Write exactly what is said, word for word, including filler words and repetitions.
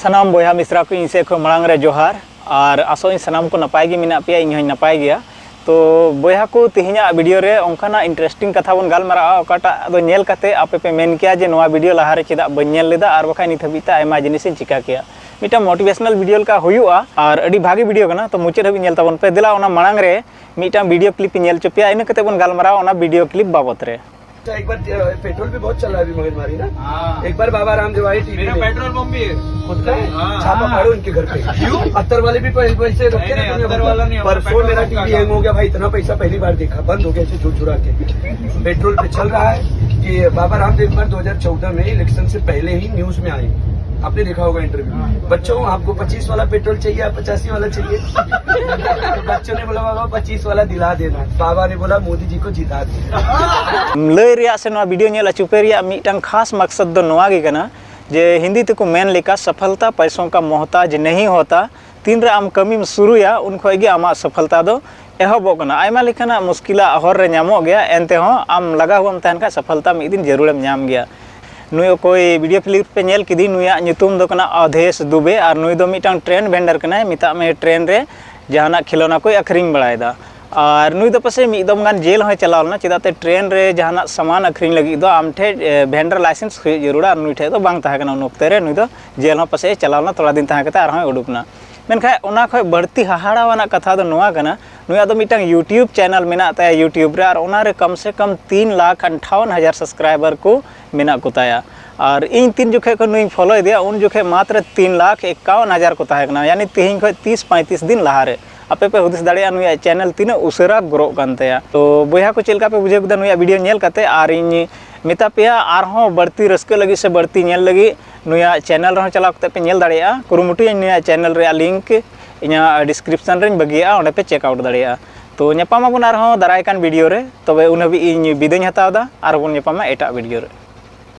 ᱥᱟᱱᱟᱢ ᱵᱚᱭᱦᱟ ᱢᱤᱥᱨᱟ ᱠᱚ ᱤᱧ ᱥᱮᱫ ᱠᱷᱚᱱ ᱢᱟᱲᱟᱝ ᱨᱮ ᱡᱚᱦᱟᱨ᱾ ᱟᱨ ᱟᱥᱚᱜ ᱟᱹᱧ ᱥᱟᱱᱟᱢ ᱠᱚ ᱱᱟᱯᱟᱭ ᱜᱮ ᱢᱮᱱᱟᱜ ᱯᱮᱭᱟ, ᱤᱧ ᱦᱚᱸᱧ ᱱᱟᱯᱟᱭ ᱜᱮᱭᱟ᱾ ᱛᱚ ᱵᱚᱭᱦᱟ ᱠᱚ, ᱛᱮᱦᱮᱧᱟᱜ ᱵᱷᱤᱰᱤᱭᱳ ᱨᱮ ᱚᱱᱠᱟᱱᱟᱜ ᱤᱱᱴᱟᱨᱮᱥᱴᱤᱝ ᱠᱟᱛᱷᱟ ᱵᱚᱱ ᱜᱟᱞᱢᱟᱨᱟᱜᱼᱟ, ᱚᱠᱟᱴᱟᱜ ᱫᱚ ᱧᱮᱞ ᱠᱟᱛᱮ ᱟᱯᱮ ᱯᱮ ᱢᱮᱱ ᱠᱮᱭᱟ ᱡᱮ ᱱᱚᱣᱟ ᱵᱷᱤᱰᱤᱭᱳ ᱞᱟᱦᱟ ᱨᱮ ᱪᱮᱫᱟᱜ ᱵᱟᱹᱧ ᱧᱮᱞ ᱞᱮᱫᱟ, ᱟᱨ ᱵᱟᱠᱷᱟᱡ ᱱᱤᱛ ᱦᱟᱹᱵᱤᱡ ᱛᱮ ᱟᱭᱢᱟ ᱡᱤᱱᱤᱥ ᱤᱧ ᱪᱤᱠᱟ ᱠᱮᱭᱟ᱾ ᱢᱤᱫᱴᱟᱝ ᱢᱳᱴᱤᱵᱷᱮᱥᱚᱱᱟᱞ ᱵᱷᱤᱰᱤᱭᱳ ᱞᱮᱠᱟ ᱦᱩᱭᱩᱜᱼᱟ ᱟᱨ ᱟᱹᱰᱤ ᱵᱷᱟᱜᱮ ᱵᱷᱤᱰᱤᱭᱳ ᱠᱟᱱᱟ᱾ ᱛᱚ ᱢᱩᱪᱟᱹᱫ ᱦᱟᱹᱵᱤᱡ ᱧᱮᱞ ᱛᱟᱵᱚᱱ ᱯᱮ᱾ ᱫᱮᱞᱟ ᱚᱱᱟ ᱢᱟᱲᱟᱝ ᱨᱮ ᱢᱤᱫᱴᱟᱝ ᱵᱷᱤᱰᱤᱭᱳ ᱠᱞᱤᱯ ᱤᱧ ᱧᱮᱞ ᱦᱚᱪᱚ ᱯᱮᱭᱟ, ᱤᱱᱟᱹ ᱠᱟᱛᱮ ᱵᱚᱱ ᱜᱟᱞᱢᱟᱨᱟᱣᱟ ᱚᱱᱟ ᱵᱷᱤᱰᱤᱭᱳ ᱠᱞᱤᱯ ᱵᱟᱵᱚᱛ ᱨᱮ᱾ अच्छा, एक बार, अ, पेट्रोल भी बहुत चल रहा है अभी मगजमारी ना। हाँ। एक बार बाबा रामदेव आए टीवी मेरा में। पेट्रोल पंप भी है। खुद का है? हाँ। छापा मारो इनके घर पे। क्यों? अत्तर वाले भी पै-, पैसे रखे नहीं, ना नहीं, दुनिया अत्तर भर का। वाला नहीं, हमारा परसों पेट्रोल मेरा पंप का टीवी काम। हैंग हो गया भाई, इतना पैसा पहली बार देखा, बंद हो गया इसे झुरझुरा के। पेट्रोल पे चल रहा है कि बाबा रामदेव एक बार दो हज़ार चौदह में इलेक्शन से पहले ही न्यूज में आए, आपने देखा होगा इंटरव्यू। हाँ। बच्चों, आपको पच्चीस वाला पेट्रोल चाहिए या पचासी वाला चाहिए? तो बच्चों ने बोला, "बाबा, पच्चीस वाला दिला देना।" बाबा ने बोला, "मोदी जी को जिता देना।" ᱞᱟᱹᱭ ᱨᱮᱭᱟᱜ ᱥᱮ ᱱᱚᱣᱟ ᱵᱷᱤᱰᱤᱭᱳ ᱧᱮᱞ ᱚᱪᱚ ᱯᱮ ᱨᱮᱭᱟᱜ ᱢᱤᱫᱴᱟᱝ ᱠᱷᱟᱥ ᱢᱟᱠᱥᱚᱫ ᱫᱚ ᱱᱚᱣᱟ ᱜᱮ ᱠᱟᱱᱟ ᱡᱮ ᱦᱤᱱᱫᱤ ᱛᱮᱠᱚ ᱢᱮᱱ ᱞᱮᱠᱟ, ᱥᱟᱯᱷᱟᱞᱛᱟ ᱯᱟᱭᱥᱚᱝ ᱠᱟ ᱢᱚᱦᱛᱟᱡᱽ ᱱᱟᱦᱤᱸ ᱦᱳᱛᱟ᱾ ᱛᱤᱱᱨᱮ ᱟᱢ ᱠᱟᱹᱢᱤᱢ ᱥᱩᱨᱩᱭᱟ, ᱩᱱ ᱠᱷᱚᱱ ᱜᱮ ᱟᱢᱟᱜ ᱥᱟᱯᱷᱟᱞᱛᱟ ᱫᱚ ᱮᱦᱚᱵᱚᱜ ᱠᱟᱱᱟ᱾ ᱟᱭᱢᱟ ᱞᱮᱠᱟᱱᱟᱜ ᱢᱩᱥᱠᱤᱞᱟᱜ ᱦᱚᱨ ᱨᱮ ᱧᱟᱢᱚᱜ ᱜᱮᱭᱟ, ᱮᱱᱛᱮ ᱦᱚᱸ ᱟᱢ ᱞᱟᱜᱟᱣ ᱦᱩᱣᱟᱢ ᱛᱟᱦᱮᱱ ᱠᱷᱟᱱ ᱥᱟᱯᱷᱟᱞᱛᱟ ᱢᱤᱫ ᱫᱤᱱ ᱡᱟᱹᱨᱩᱲᱮᱢ ᱧᱟᱢ ᱜᱮᱭᱟ᱾ ᱱᱩᱭ ᱚᱠᱚᱭ ᱵᱷᱤᱰᱤᱭᱳ ᱠᱞᱤᱯ ᱯᱮ ᱧᱮᱞ ᱠᱮᱫᱮ, ᱱᱩᱭᱟᱜ ᱧᱩᱛᱩᱢ ᱫᱚ ᱠᱟᱱᱟ ᱟᱫᱷᱮᱥ ᱫᱩᱵᱮ ᱟᱨ ᱱᱩᱭ ᱫᱚ ᱢᱤᱫᱴᱟᱝ ᱴᱨᱮᱱ ᱵᱷᱮᱱᱰᱟᱨ ᱠᱟᱱᱟᱭ᱾ ᱢᱮᱛᱟᱜ ᱢᱮ ᱴᱨᱮᱱ ᱨᱮ ᱡᱟᱦᱟᱱᱟᱜ ᱠᱷᱮᱞᱳᱱᱟ ᱠᱚᱭ ᱟᱹᱠᱷᱨᱤᱧ ᱵᱟᱲᱟᱭᱮᱫᱟ᱾ ᱟᱨ ᱱᱩᱭ ᱫᱚ ᱯᱟᱥᱮᱡ ᱢᱤᱫ ᱫᱚᱢ ᱜᱟᱱ ᱡᱮᱞ ᱦᱚᱸᱭ ᱪᱟᱞᱟᱣ ᱞᱮᱱᱟ, ᱪᱮᱫᱟᱜ ᱛᱮ ᱴᱨᱮᱱ ᱨᱮ ᱡᱟᱦᱟᱱᱟᱜ ᱥᱟᱢᱟᱱ ᱟᱹᱠᱷᱨᱤᱧ ᱞᱟᱹᱜᱤᱫ ᱫᱚ ᱟᱢ ᱴᱷᱮᱡ, ᱮ, ᱵᱷᱮᱱᱰᱟᱨ ᱞᱟᱭᱥᱮᱱᱥ ᱦᱩᱭᱩᱜ ᱡᱟᱹᱨᱩᱲᱟ, ᱟᱨ ᱱᱩᱭ ᱴᱷᱮᱡ ᱫᱚ ᱵᱟᱝ ᱛᱟᱦᱮᱸ ᱠᱟᱱᱟ ᱩᱱ ᱚᱠᱛᱮ ᱨᱮ᱾ ᱱᱩᱭ ᱫᱚ ᱡᱮᱞ ᱦᱚᱸ ᱯᱟᱥᱮᱡ ᱮ ᱪᱟᱞᱟᱣ ᱞᱮᱱᱟ ᱛᱷᱚᱲᱟ ᱫᱤᱱ ᱛᱟᱦᱮᱸ ᱠᱟᱛᱮ ᱟᱨᱦᱚᱸᱭ ᱩᱰᱩᱠ ᱮᱱᱟ᱾ ᱢᱮᱱᱠᱷᱟᱱ ᱚᱱᱟ ᱠᱷᱚᱡ ᱵᱟᱹᱲᱛᱤ ᱦᱟᱦᱟᱲᱟᱣᱟᱱᱟᱜ ᱠᱟᱛᱷᱟ ᱫᱚ ᱱᱚᱣᱟ ᱠᱟᱱᱟ, ᱱᱩᱭᱟᱜ ᱫᱚ ᱢᱤᱫᱴᱟᱝ YouTube ᱪᱮᱱᱮᱞ ᱢᱮᱱᱟᱜ ᱛᱟᱭᱟ YouTube ᱨᱮ, ᱟᱨ ᱚᱱᱟ ᱨᱮ ᱠᱚᱢ ᱥᱮ ᱠᱚᱢ ᱛᱤᱱ ᱞᱟᱠᱷ ᱟᱴᱷᱟᱣᱚᱱ ᱦᱟᱡᱟᱨ ᱥᱟᱵᱥᱠᱨᱟᱭᱵᱟᱨ ᱠᱚ ᱢᱮᱱᱟᱜ ᱠᱚ ᱛᱟᱭᱟ᱾ ᱟᱨ ᱤᱧ ᱛᱤᱱ ᱡᱚᱠᱷᱮᱡ ᱠᱷᱚᱱ ᱱᱩᱭᱤᱧ ᱯᱷᱚᱞᱳᱭᱮᱫᱮᱭᱟ, ᱩᱱ ᱡᱚᱠᱷᱮᱡ ᱢᱟᱛᱨᱚ ᱛᱤᱱ ᱞᱟᱠᱷ ᱮᱠᱟᱣᱚᱱ ᱦᱟᱡᱟᱨ ᱠᱚ ᱛᱟᱦᱮᱸ ᱠᱟᱱᱟ, ᱭᱟᱱᱤ ᱛᱮᱦᱮᱧ ᱠᱷᱚᱱ ᱛᱤᱥ ᱯᱟᱸᱭᱛᱤᱥ ᱫᱤᱱ ᱞᱟᱦᱟ ᱨᱮ᱾ ᱟᱯᱮ ᱯᱮ ᱦᱩᱫᱤᱥ ᱫᱟᱲᱮᱭᱟᱜᱼᱟ ᱱᱩᱭᱟᱜ ᱪᱮᱱᱮᱞ ᱛᱤᱱᱟᱹᱜ ᱩᱥᱟᱹᱨᱟ ᱜᱨᱳᱜ ᱠᱟᱱ ᱛᱟᱭᱟ᱾ ᱛᱚ ᱵᱚᱭᱦᱟ ᱠᱚ, ᱪᱮᱫ ᱞᱮᱠᱟ ᱯᱮ ᱵᱩᱡᱷᱟᱹᱣ ᱠᱮᱫᱟ ᱱᱩᱭᱟᱜ ᱵᱷᱤᱰᱤᱭᱳ ᱧᱮᱞ ᱠᱟᱛᱮ? ᱟᱨ ᱤᱧ ᱢᱮᱛᱟ ᱯᱮᱭᱟ, ᱟᱨᱦᱚᱸ ᱵᱟᱹᱲᱛᱤ ᱨᱟᱹᱥᱠᱟᱹ ᱞᱟᱹᱜᱤᱫ ᱥᱮ ᱵᱟᱹᱲᱛᱤ ᱧᱮᱞ ᱞᱟᱹᱜᱤᱫ ᱱᱩᱭᱟᱜ ᱪᱮᱱᱮᱞ ᱨᱮᱦᱚᱸ ᱪᱟᱞᱟᱣ ᱠᱟᱛᱮ ᱯᱮ ᱧᱮᱞ ᱫᱟᱲᱮᱭᱟᱜᱼᱟ᱾ ᱠᱩᱨᱩᱢᱩᱴᱩᱭᱟᱹᱧ ᱱᱩᱭᱟᱜ ᱪᱮᱱᱮᱞ ᱨᱮᱭᱟᱜ ᱞᱤᱝᱠ ᱤᱧᱟᱹᱜ ᱰᱤᱥᱠᱨᱤᱯᱥᱚᱱ ᱨᱤᱧ ᱵᱟᱹᱜᱤᱭᱟᱜᱼᱟ, ᱚᱸᱰᱮ ᱯᱮ ᱪᱮᱠ ᱟᱣᱩᱴ ᱫᱟᱲᱮᱭᱟᱜᱼᱟ᱾ ᱛᱚ ᱧᱟᱯᱟᱢ ᱟᱵᱚᱱ ᱟᱨᱦᱚᱸ ᱫᱟᱨᱟᱭ ᱠᱟᱱ ᱵᱷᱤᱰᱤᱭᱳ ᱨᱮ᱾ ᱛᱚᱵᱮ ᱩᱱ ᱦᱟᱹᱵᱤᱡ ᱤᱧ ᱵᱤᱫᱟᱹᱧ ᱦᱟᱛᱟᱣ ᱮᱫᱟ, ᱟᱨᱦᱚᱸ ᱵᱚᱱ ᱧᱟᱯᱟᱢᱟ ᱮᱴᱟᱜ ᱵᱷᱤᱰᱤᱭᱳ ᱨᱮ᱾